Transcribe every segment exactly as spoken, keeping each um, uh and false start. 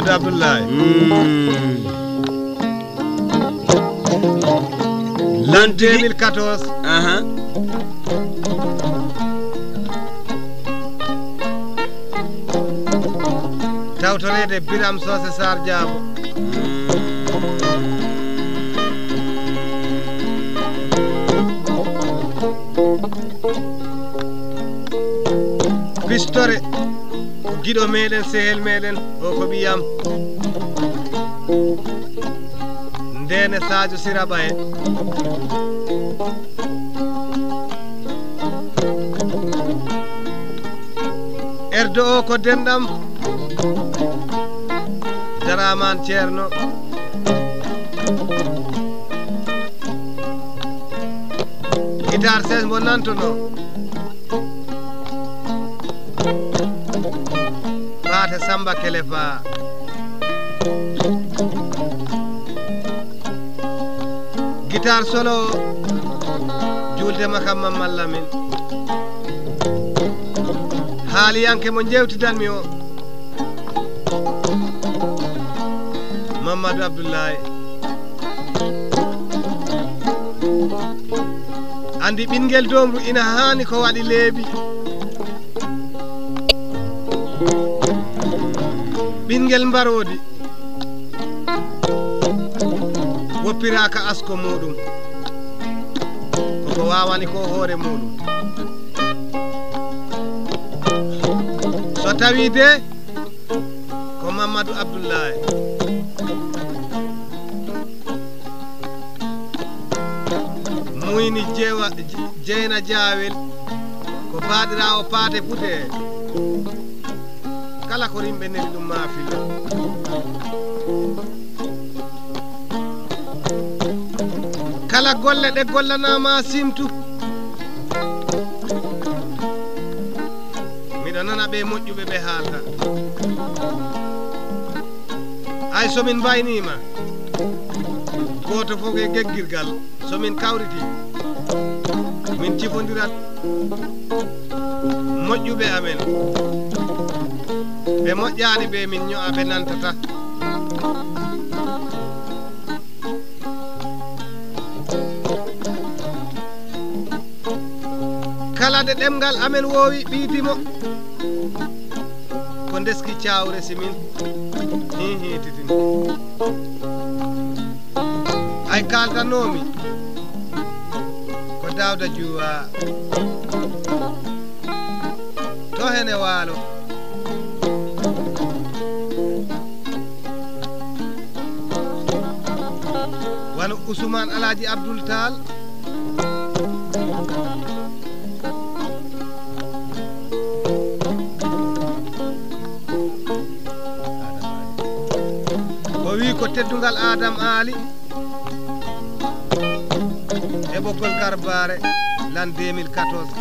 Abdoulaye. Mm. L'an deux mille quatorze. Aha. Tawtoreede Biram Socé Sarr Diabo. Pistore ko giɗo meɗen, sehel meɗen, o ko ɓiyam. Ndene Sadio Sira Ɓaye. Erdo o ko denɗam. Daraman Ceerno. Guitar ses mbo nantono. Paate Samba Kelefa. Guitar solo, julde makam Mamman Lamin. Haaliyanke mo jewtidanmi o, Mamadou Abdoulaye. Andi ɓingel domru ina haani ko waɗi leeɓi. Ɓingel mbaroodi woppiraaka asko muɗum, koko waawani ko hoore muɗum. So tawi de ko Mamadou Abdoulaye. Muyni jeewa, je-, jeyna jaawel, ko baaɗiraawo paate pute. Kala ko rimɓe neli ɗum maa filo. Kala golle ɗe gollanaa maa simtu. Miɗo nana ɓe moƴƴuɓe ɓe haalta. Hay so min mbayniima, gooto fof e geggirgal, so min kawriti, min cifondirat moƴƴuɓe amen. Ɓe moƴƴaani ɓe min ño'a ɓe nantata. Kala nde ɗemngal amen woowi ɓiydimo, ko ndeski cawre si min hihiititini. Ay kaaldanoomi ko Daawda Juuwa to hene waalo. Wano Usmaan Alaaji Abdul Taal. O wi ko teddungal Adam Ali e ɓoggol Garbaare l'an deux mille quatorze.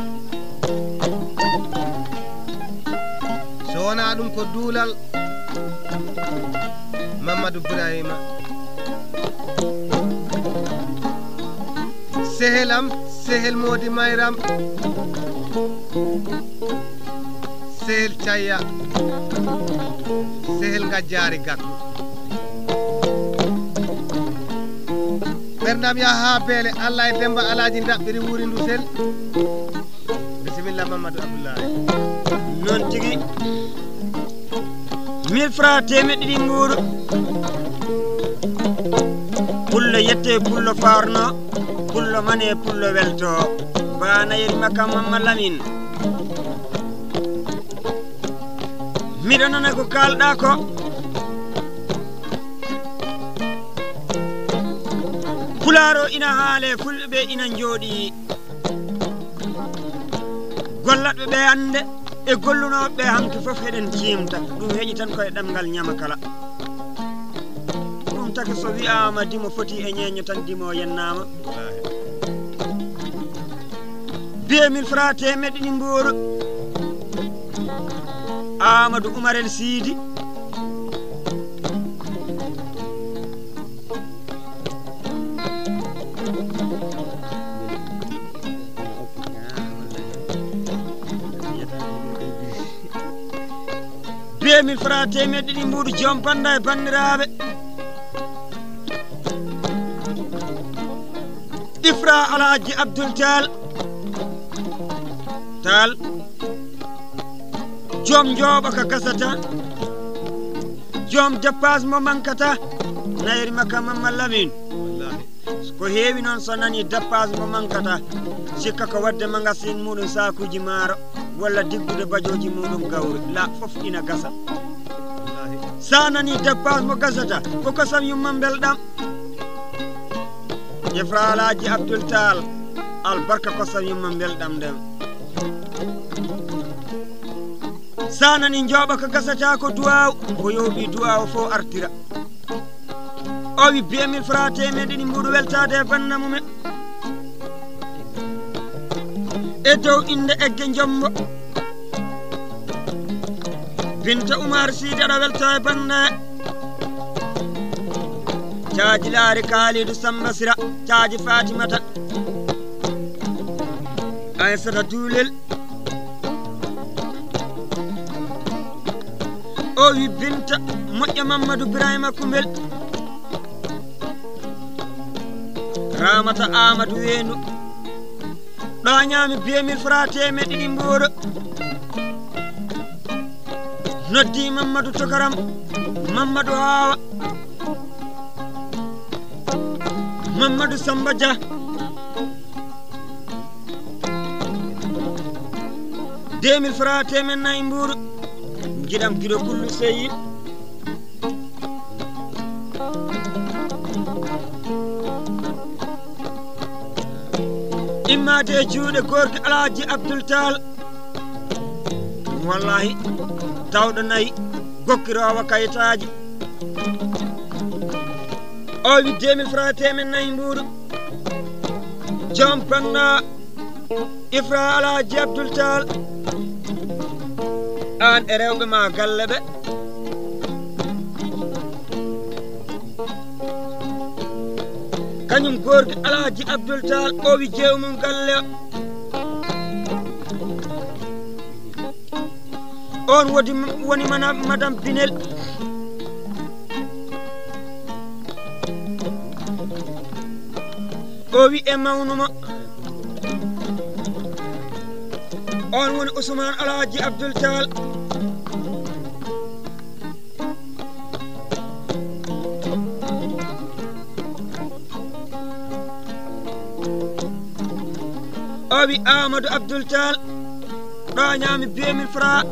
So wonaa ɗum ko duulal Mamadou Ibrahima. Sehel am, sehel Moodi Mayram. Sehel Cayya. Sehel Ngajjaari Gakku. Ɓerndam yaha haa beele, Allah e Demba Alaaji ndaɓɓiri wuuri ndu sel. Bisimilla, Mamadou Abdoulaye. Noon tigi. Mille francs, teemeɗɗe ɗiɗi mbuuru. Pullo yette, pullo faarno, pullo mane, pullo welto. Bana yeri makka Mamma Lamin. Miɗo nana ko kaalɗa ko. Pulaar o ina haale, fulɓe ina njooɗi. Gollatɓe ɓe hannde e gollunooɓe ɓe hanki fof, heɗen ciimta. Ɗum heƴi tan koye ɗemngal ñama kala. Ɗum taki so wiyaama dimo foti e ñeeño tan, dimo yennaama. Deux mille francs, teemeɗɗe ɗiɗi mbuuru. Amadou Oumar El Sidi. Deux mille francs teemeɗɗe ɗiɗi mbuuɗu, joom bannda e banndiraaɓe. Ifra Alhaji Abdul Taal. Taal. Joom njooɓa ka gasata. Joom dépasse mo mankata. Nayri makka Mamma Lamin. Wallaahi. Ko heewi noon, so nanii dépasse mo mankata, sikka ko waɗde magasin muɗum saakuuji maaro, walla diggude bajooji muɗum gawri, la fof ina gasa. Sa nanii dépasse mo gasata, ko kosam yumma mbelɗam. Ifra Alhaji Abdul Taal, albarka kosam yumma mbelɗam ndem. Sa nanii njooɓa ko gasata ko duwaaw, ko yowɓi duwaaw fof artira. O wi deux mille francs teemeɗɗe ɗiɗi mbuuɗu weltaade e bannda mumen. E dow innde Egge Njombo. Binta Umar Siidi aɗa welta e bannda. Caaji Laari Kaalidu Samba Sira, caaji Fatimata. Aysata Duulel. O wi Binta moƴƴa Mammadu Birahima Kumbel. Ramata Amadou Weendu. Ɗo ñaami deux mille francs teemeɗɗe ɗiɗi mbuuɗu. Noddi Mammadu Tokaram, Mammadu Haawa, Mammadu Samba Dia. Deux mille francs teemeɗɗe nayi mbuuɗu. Ngiɗam giɗo kullu seyi. Immaade e juuɗe gorko Alhaji Abdul Taal. Wallahi, tawɗo nayi, gokkiroowo kayitaaji. O wi deux mille francs teemeɗɗe nayi mbuuɗu. Joom bannda Ifra Alhaji Abdul Taal. Aan e rewɓe ma galle ɓe. Kañum gorko Alhaji Abdul Taal, o wi jeew mum galle o. On wodi, woni mana-, Madame Binel. O wi e mawnuma. On woni Ousmane Alhaji Abdul Taal. O wi Amadou Abdul Taal, ɗo ñaami deux mille francs.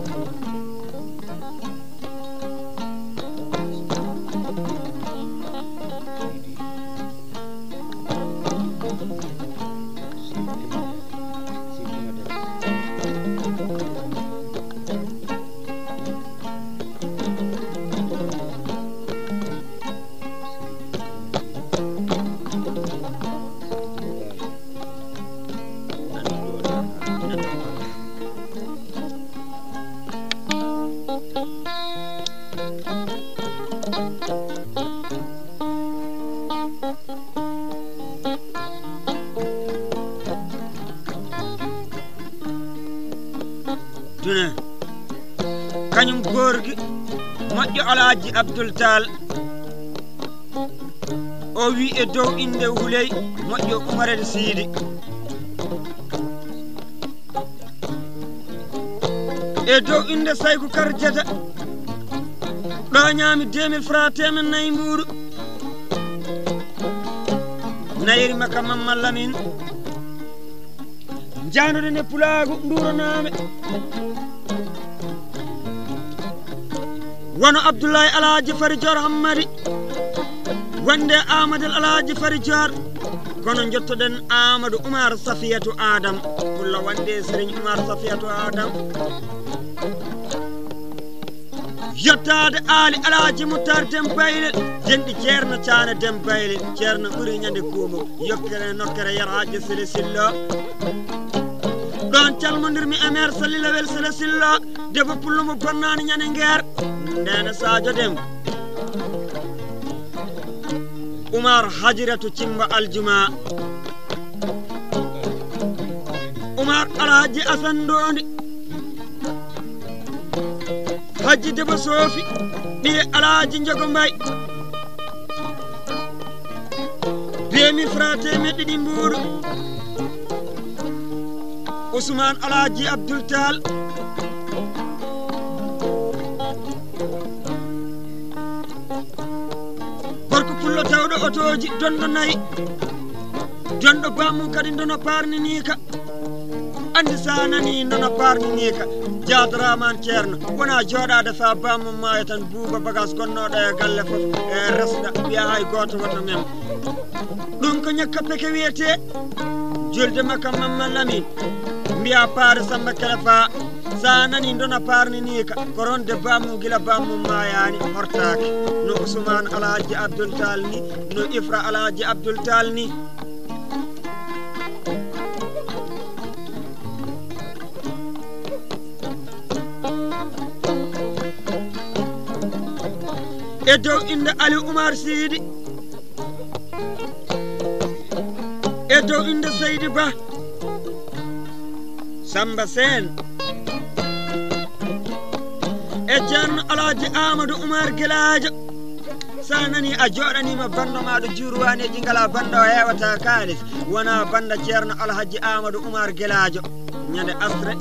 Duna. Kañum gorgi moƴƴo Alhaji Abdul Taal. O wi e dow innde Huley moƴƴo Umar El Siidi. E dow innde Sayku Karjata. Ɗo ñaami deux mille francs teemeɗɗe nayi mbuuɗu. Nayri makka Mamma Lamin. Njaanoɗen e pulaagu nduuranaaɓe. Wano Abdullahi Alhaji Fari Joor Hammadi. Wonde Amadou Alhaji Fari Joor. Kono njottoɗen Amadou Umar Safiyatu Adam. Pulla wonde Serigne Umar Safiyatu Adam. Yottaade Aali Alhaji Muttar Dembayle, denɗi Ceerno Caane Dembayle, Ceerno ɓuri ñande kuumo, yokkere nokkere Yero Hajja Sele Sillo. Ɗoon calmondirmi e meer Salilawel Sele Sillo, debbo pullo mo bonnaani ñande ngeer, ndeena Sadio Dem. Umar Hajiratu Cimba Aljuma. Umar Alhaji Asan Ndondi. Hajji Debbo Soofi, ɓiye Alaaji Njogo Mbay. Deux mille francs, teemeɗɗe ɗiɗi mbuuɗu. Usmaan Alaaji Abdul Taal. Gorko pullo tawɗo otooji, donɗo nayi. Donɗo baammum kadi ndono parniniika. Anndi sa nani ndono parniniika, jaadaraama an ceerno. Wona jooɗaade fa baammum maaya tan, buuba bagaas gonnooɗo e galle fof, e resɗa, wiya hay gooto wota mem. Ɗum ko ñakka peke wiyetee. Julde makka Mamma Lamin, mbiya paare Samba Kelefa. Sa nani ndono parniniika, ko ronde baammum gila baammum maayaani, hortaaki. No Usmaan Alhaji Abdul Taal ni, no Ifra Alhaji Abdul Taal ni. E dow innde Ali Umar Siidi, e dow innde Seydi Ba, Samba Seen, e Ceerno Alhaji Amadou Umar Gelaajo. Sa nani a jooɗaniima banndo ma ɗo juurwaneeji ngala banndo o heewata kaalis, wona bannda Ceerno Alhaji Amadou Umar Gelaajo. Ñande asre,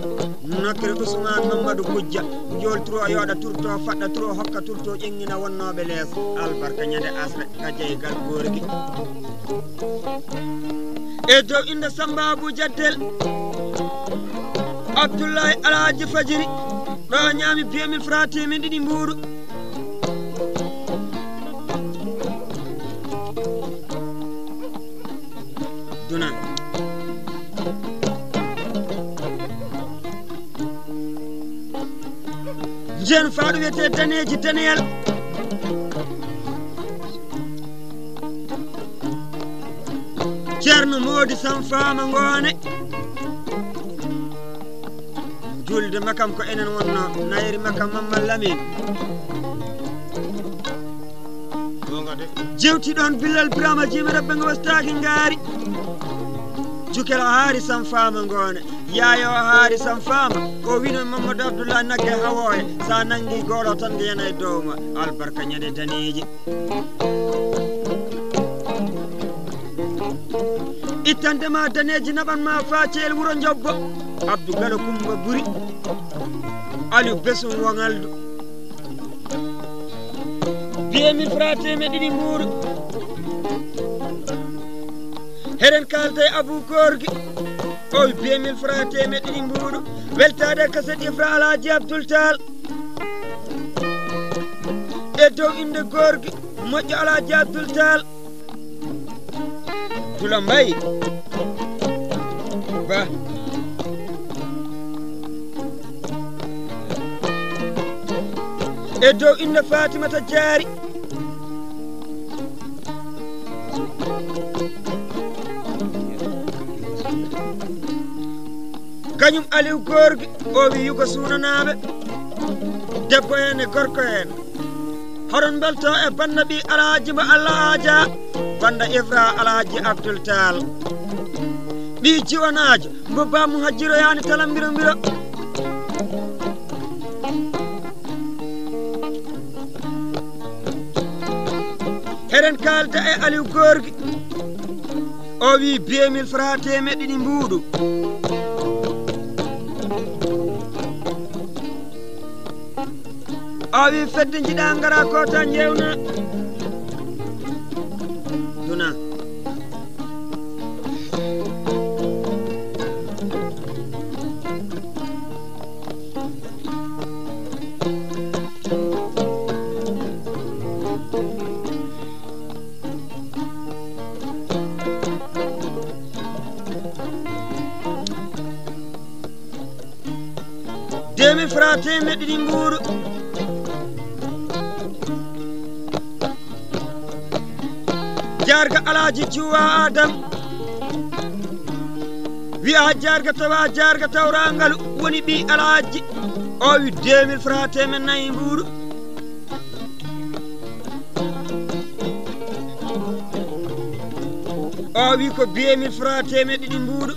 nokkere Usmaan Mammadu Kujja, njool turo yooɗa turto, faɗɗa turo, hokka turto, ƴeŋŋina wonnooɓe lees. Albarka ñande asre, ka jeygal Gorgui. E dow innde Samba Abu Jaddel, Abdullahi Alhaji Fajiri, ɗo ñaami deux mille francs, teemeɗɗe ɗiɗi mbuuɗu. Duna. Jeen faaɗo wiyetee daneeji daneyal. Ceerno Moodi Sam Faama Ngoone. Julde makam ko enen wonno, nayri makam Mamma Lamin. Goonga de. Jewti ɗoon Billal Birama Jiimi Rabbe ngo wastaaki ngaari. Jukel o haari Sam Faama Ngoone. Yaayo o haari Sam Faama. O wino Mamadou Abdoulaye Nagge Hawooye. Sa nanngi goolo tan ngo yana e dow ma. Albarka ñande daneeji. Ittande ma daneeji, naɓan ma faaceel wuro Njobbo. Abdou Galo Kumba Buri. Aliou Besum Waŋaldu. Deux mille francs, teemeɗɗe ɗiɗi mbuuɗu. Heɗen kaalda e Abou Gorgui. O wi deux mille francs, teemeɗɗe ɗiɗi mbuuɗu. Weltaade e kaset Ifra Alhaji Abdoul Tall. E dow innde Gorgui moƴƴo Alhaji Abdoul Tall. Dula Mbaye Ba. E dow innde Fatimata Diary. Kañum Aliou Gorgui, o wi yugo suunanaaɓe, debbo en e gorko en. Hoɗon mbelto e bannda ɓii Alhaji mo Allah aaja, bannda Ifra Alhaji Abdoul Tall. Ɓii jiwanaajo, mbo baamu hajjiroyaani tala mbiro mbiro. Heɗen kaalda e Aliou Gorgui. O wi deux mille francs, teemeɗɗe ɗiɗi mbuuɗu. O wi fedde njiɗa ngara ko ta njewna. Duna. Deux mille francs, teemeɗɗe ɗiɗi mbuuɗu. Jaarga Alhaji Juwa Adam. Wiya jaarga tawa, jaarga tawrangal woni ɓii Alhaji. O wi deux mille francs, teemeɗɗe nayi mbuuɗu. O wi ko deux mille francs, teemeɗɗe ɗiɗi mbuuɗu.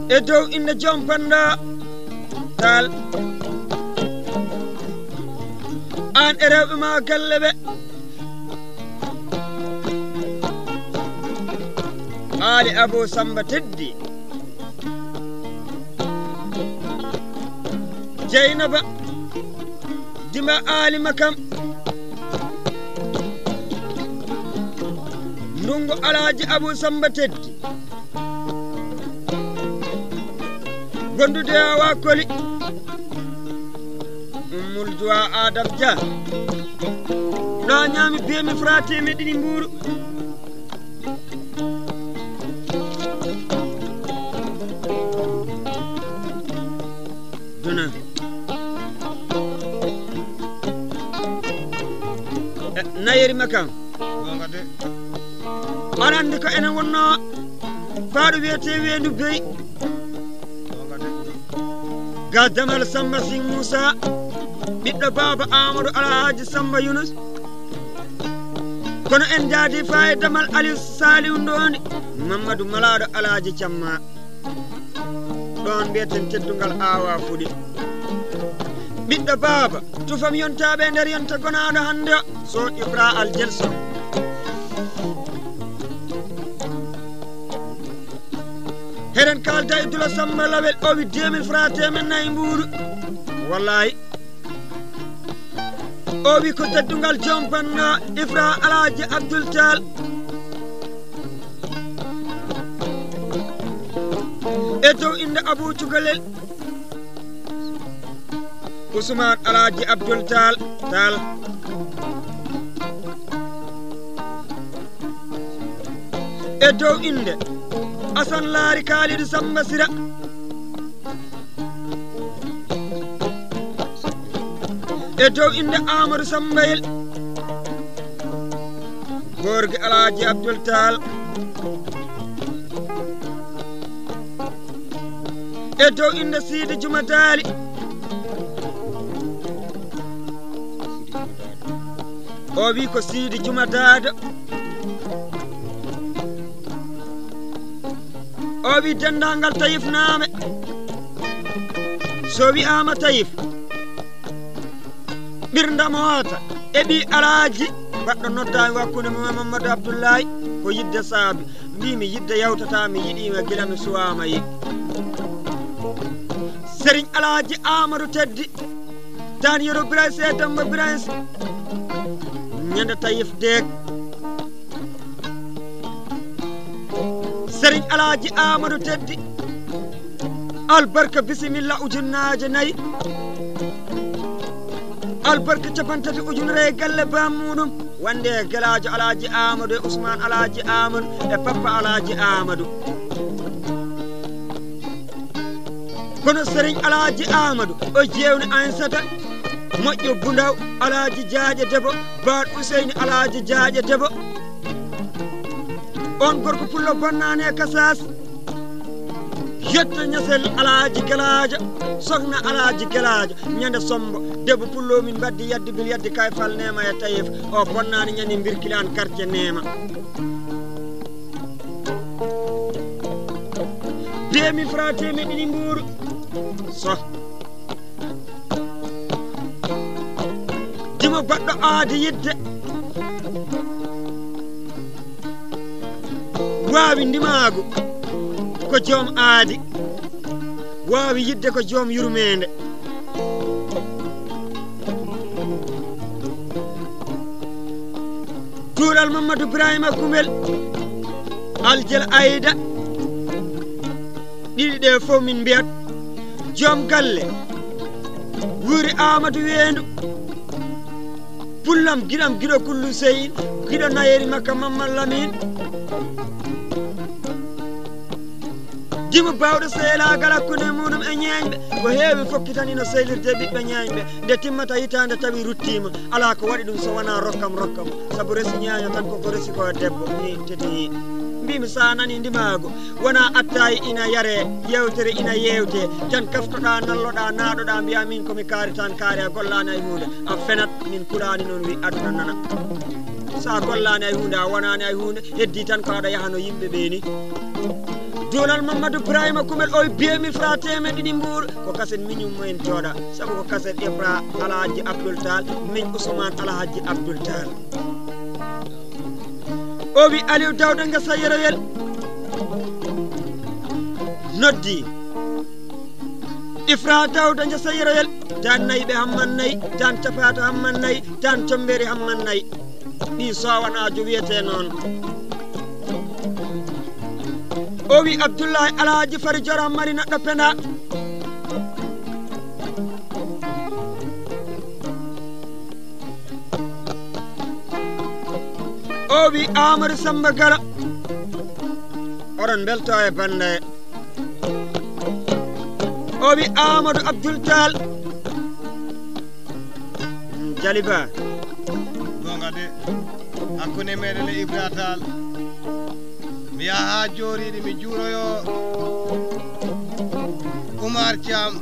E dow innde Joom Pannda Taal, aan e rewɓe maa galle ɓe. Aali Abuu Sammba Teddi, Jeynaba, Dima Aali Makam, Ndungu Alaaji Abuu Sammba Teddi, gondude e Awa Koli, Ummul Juwa Adam Dia, ɗo ñaami biyemi fra temeɗɗe ɗiɗi mbuuru. Duna. E, nayeri makam. Gonga de. Aɗa anndi ko enen wonno faaɗo wiyetee weendu beyi. Gonga de. Ga damal Samba Sing Moussa, ɓiɗɗo baaba Amadou Alhaji Samba Yunus. Kono en njaadi faa e damal Aliou Saliou Ndondi, Mamadou Malaaɗo Alhaji Camma. Ɗoon mbiyeten teddungal aawaa fuɗi. Ɓiɗɗo baaba, tufam yontaaɓe e nder yonta gonaaɗo hannde o, so Ibra Al Jelso. Heɗen kaalda e Dula Samba Lawel, o wi deux mille fra temen nayi mbuuru. Wallahi. O wi ko teddungal Joom Banna Ifra Alhaji Abdoul Tall. E dow innde Abou Cukalel, Ousmane Alhaji Abdoul Tall, Tall. E dow innde Assane Laari Kalidou Samba Sira. E dow innde Amadou Sambayel, Gorgui Alhaji Abdoul Tall. E dow innde Sidi Juma Daali. O wi ko Sidi Juma Daado. O wi denndaangal Tayifnaaɓe. So wiyaama Tayif, ɓirnda moota e ɓii Alaaji baɗɗo noddaango hakkunde mum e Mamadou Abdoulaye, ko yiɗde saabi. Mbiimi yiɗde yawtataa, mi yiɗiima gila mi suwaama yi. Serigne Alaaji Amadou Teddi, Taan Yero Birayse e Demba Birayse, ñande Tayif Deeg. Serigne Alaaji Amadou Teddi, albarka bisimilla ujunnaaje nayi, albarka capantati ujunere e galle bam muɗum, wonde e gelaajo Alaaji Amadou e Ousmane Alaaji Amadou e Pappa Alaaji Amadou. Kono Serigne Alaaji Amadou o jeewni Ainsata, moƴƴo Bundaw, Alaaji Jaaƴe Debo, Baal Useyni Alaaji Jaaƴe Debo. On gorko pullo bonnaani e Kasaas. Yetto ñasel Alaaji Gelaajo, Sokna Alaaji Gelaajo, ñande Sombo, debbo pullo min mbaddi yaddi bil yaddi kay fal neema e Tayif. O bonnaani ñande Mbirkilaan quartier Neema. Deux mille francs teemeɗɗe ɗiɗi mbuuru. So. Dimo baɗɗo aadi yidde. Waawi ndimaagu ko joom aadi. Waawi yidde ko joom yurmeende. Tuural Mamadou Ibrahima Kumel, Aljel Ayda, ɗiɗi ɗe fof min mbiyat, joom galle, wuuri Amadou Weendu, pullam giɗam giɗo Kullu Sey, giɗo nayeri makka Mamman Lamin. Dimo baawɗo seelaagal hakkunde muɗum e ñeeñɓe, ko heewi fokkitani no seelirde ɓiɓɓe ñeeñɓe, nde timmata hitaande tawi ruttiima, alaa ko waɗi ɗum so wonaa rokkam rokkam, sabu resi ñeeño tan koko resi ko debbo, ni teti. Mbimi sa nani ndimaagu, wonaa attaay ina yaree, yewtere ina yewtee, tan kaftoɗaa, nalloɗaa, naaɗoɗaa, mbiyaa min ko mi kaari tan kaari, a gollaani hay huunde, a fenat, min kulaani noon wi aduna nana. Sa gollaani hay huunde, a wonaani hay huunde, heddii tan ko aɗa yaha no yimɓe ɓee ni. Joolal Mamadou Ibrahima Kumel o biye mi fra teemeɗɗe ɗiɗi mbuur. Ko kaset miñum mo en jooɗa. Sabu ko kaset Ifra Alhaji Abdoul Tall, miñ Ousmane Alhaji Abdoul Tall. O wi Aliou Dawda Ngesa Yeroyel. Noddi. Ifra Dawda Ngesa Yeroyel. Tan nayi ɓe hamman nayi. Tan capaata hamman nayi. Tan comberi hamman nayi. Ɗi sowanaajo wiyetee noon. O wi Abdullahi Alhaji Fari Jora mari neɗɗo penda. O wi Amadou Samba Gala. Oɗon mbelto e bannde. O wi Amadou Abdoul Tall. Jaliba. Gonga de. Hakkunde meɗen e Ibra Tall. Mi yaha haa jooriiɗi, mi juuroyo Oumar Thiam,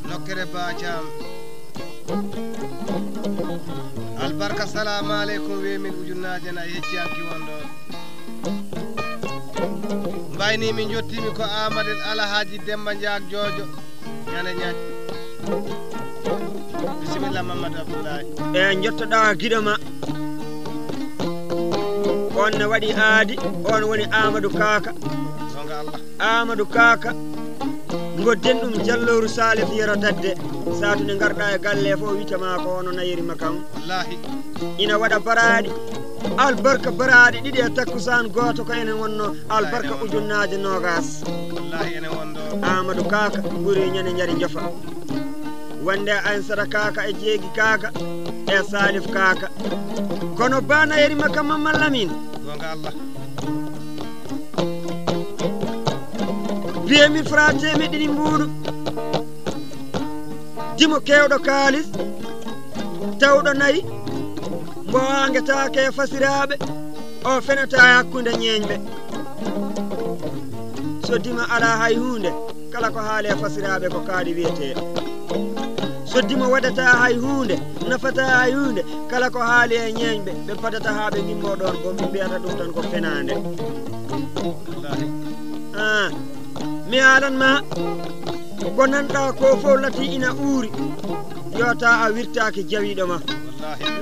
nokkere Ba Thiam. Albarka, salamu aleykum, wi min ujunnaaje nayi hecci hanki won ɗon. Mbayni mi jottimi ko Amadou Alhaji Demba Ndiak Jojo. Ñande ñaaj. Bisimilla, Mamadou Abdoulaye. E jottoɗaa giɗo ma. On ne waɗi aadi, on woni Amadou Kaka. Gonga Allah. Amadou Kaka. Ngo denɗum jallooru Salif Yero Dadde. Saatude ngarɗaa e galle fof wiyata ma ko ono nayiri ma kam. Wallahi. Ina waɗa baraaɗi. Albarka baraaɗi ɗiɗi e takkusaan gooto ko enen wonno. Albarka ujunnaaje noogaas. Wallahi enen wonno. Amadou Kaka ɓuri ñande njari njofa. Wonde Ansata Kaka e Jeegi Kaka e Salif Kaka. Kono Ba nayiri makka Mamman Lamin. Gonga Allah. Biye mi fra teemeɗɗe ɗiɗi mbuuɗu. Dimo keewɗo kaalis, tawɗo nayi, mbo waangetaake e fasiraaɓe, o fenata e hakkunde ñeeñɓe. So dima alaa hay huunde, kala ko haali e fasiraaɓe ko kaaɗi wiyetee. So dima waɗataa hay huunde, nafataa hay huunde, kala ko haali e ñeeñɓe, ɓe padata haa ɓe ngimmoo ɗoon, ko mbiyata ɗum tan ko fenaande. Ah. Mi haalan ma, ko nanɗaa ko fof lati ina uuri. Yo ta a wirtaaki jawiiɗo ma.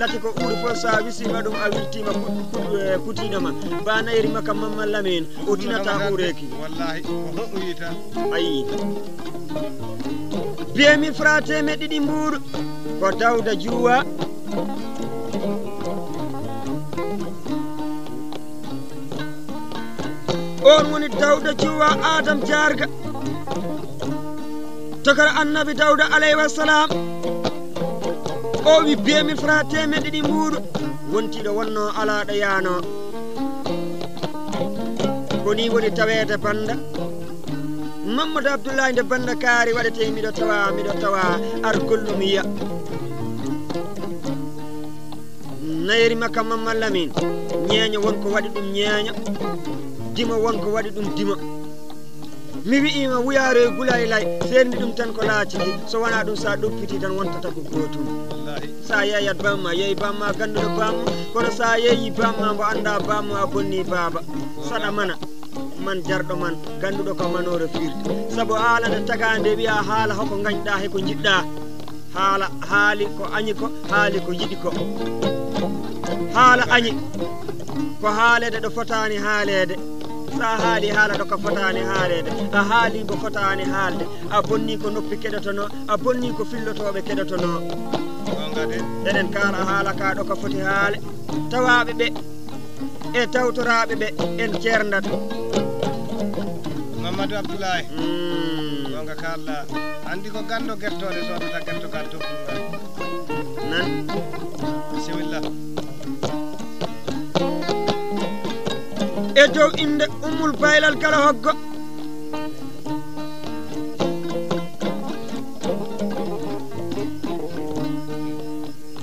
Lati ko uuri fof, so a wisiima ɗum, a wirtiima ku-, ku-, eh, kutiiɗo ma. Ba nayri makka Mamman Lamin, o tinata uureeki. Wallahi, ko hoɗum wiyata? Ayi. Biye mi fra teemeɗɗe ɗiɗi mbuuɗu, ko Dawda Juuwa. On woni Dawda Juuwa Adam Jaarga. Tokara Annabi Dawda alayhi wa salam. O wi biye mi fra teemeɗɗe ɗiɗi mbuuɗu. Wontiiɗo wonno alaa ɗo yaano. Ko ni woni taweede bannda. Mamadou Abdoulaye nde bannda kaari waɗetee miɗo tawa, miɗo tawa, ar gollu mi yiya. Nayri makka Mamman Lamin, ñeeño won ko waɗi ɗum ñeeño, dimo won ko waɗi ɗum dimo. Mi wi'iima wuyaare e gulay lay, seerndi ɗum tan ko laaciki, so wonaa ɗum so a ɗoppitii tan wontata ko gootum. Wallaahi. So a yeeyat bamma, yeey bamma gannduɗo bamma, kono so a yeeyii bamma mbo anndaa bamma a bonnii baaba. Saɗa mana, man jarɗo man, gannduɗo ko manoore firti. Sabu haala nde tagaa nde wiya haala hoko ngañɗaa he ko njiɗɗaa. Haala, haali ko añi ko, haali ko yiɗi ko. Haala añi ko haaleede ɗo fotaani haaleede. So a haali haala ɗo ka fotaani haaleede, a haali mbo fotaani haalde, a bonni ko noppi keɗotonoo, a bonni ko fillotooɓe keɗotonoo. Goonga de. Eɗen kaala haala ka ɗo ka foti haale. Tawaaɓe ɓe e tawtoraaɓe ɓe en ceerndat. Mamadou Abdoulaye. Mm. Goonga kaalɗaa. Anndi ko ganndo gertoole soodata gertogal toɓɓungal. Nan. Bisimilla. E dow innde Ummul Baylal Galo Hoggo.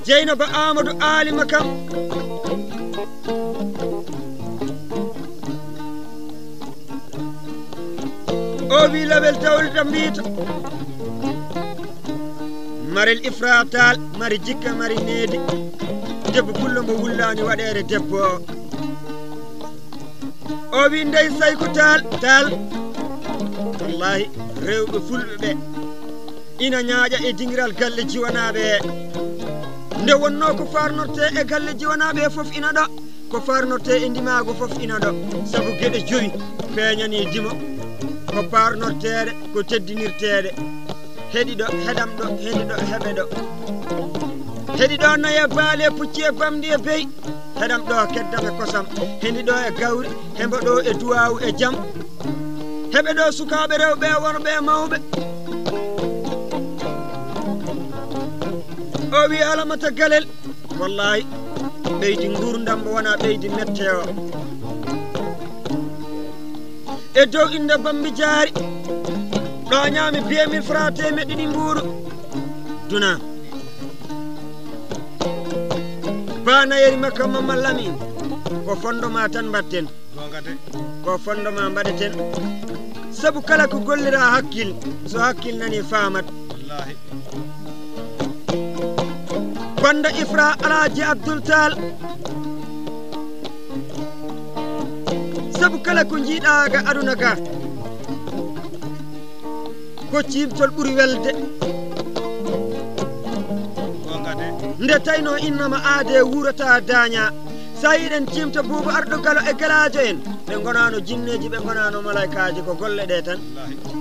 Jeynaba Amadou Alima Kan. O wi lawel dawri tambiito. Marel Ifra Taal, mari jikka, mari needi. Debbo pullo mo wullaani waɗeede debbo. O wi ndey Sayku Taal, Taal. Wallahi, rewɓe fulɓe ɓe ina ñaaƴa e dingiral galle jiwanaaɓe he. Nde wonnoo ko farnortee e galle jiwanaaɓe he fof ina ɗo, ko farnortee e ndimaagu fof ina ɗo. Sabu geɗe jowi peeñanii dimo, ko parnorteeɗe, ko teddinirteeɗe. Heɗi ɗo, heɗam ɗo, heɗi ɗo, heɓe ɗo. Heɗi ɗo naye baale pucci e bamɗi e bey. Heɗam ɗo keddam e kosam. Heɗi ɗo e gawri, hembo ɗo e duwaawu e jam. Heɓe ɗo sukaaɓe rewɓe e worɓe e mawɓe. O wi alamata galel. Wallahi, ɓeydi nguurndam mbo wona ɓeydi mette o. E dow innde Bambi Jaari, ɗo ñaami biye mil francs teemeɗɗe ɗiɗi mbuuɗu. Duna. Ba nayeri makka Mamma Lamin, ko fondoma tan mbatten. Goonga de. Ko fondoma mbaɗeten. Sabu kala ko gollira hakkil, so hakkil nani faamat. Wallaahi. Banda Ifra Alaaji Abdul Taal. Sabu kala ko njiiɗa ga aduna ga, ko ciimtol ɓuri welde. Goonga de. Nde taynoo innama aadee wuurata daaña. So a yiɗen ciimta Buuba Arɗo Galo e galaajo en, ɓe ngonaano jinneeji, ɓe ngonaano malaykaaji, ko golle ɗe tan. Wallaahi.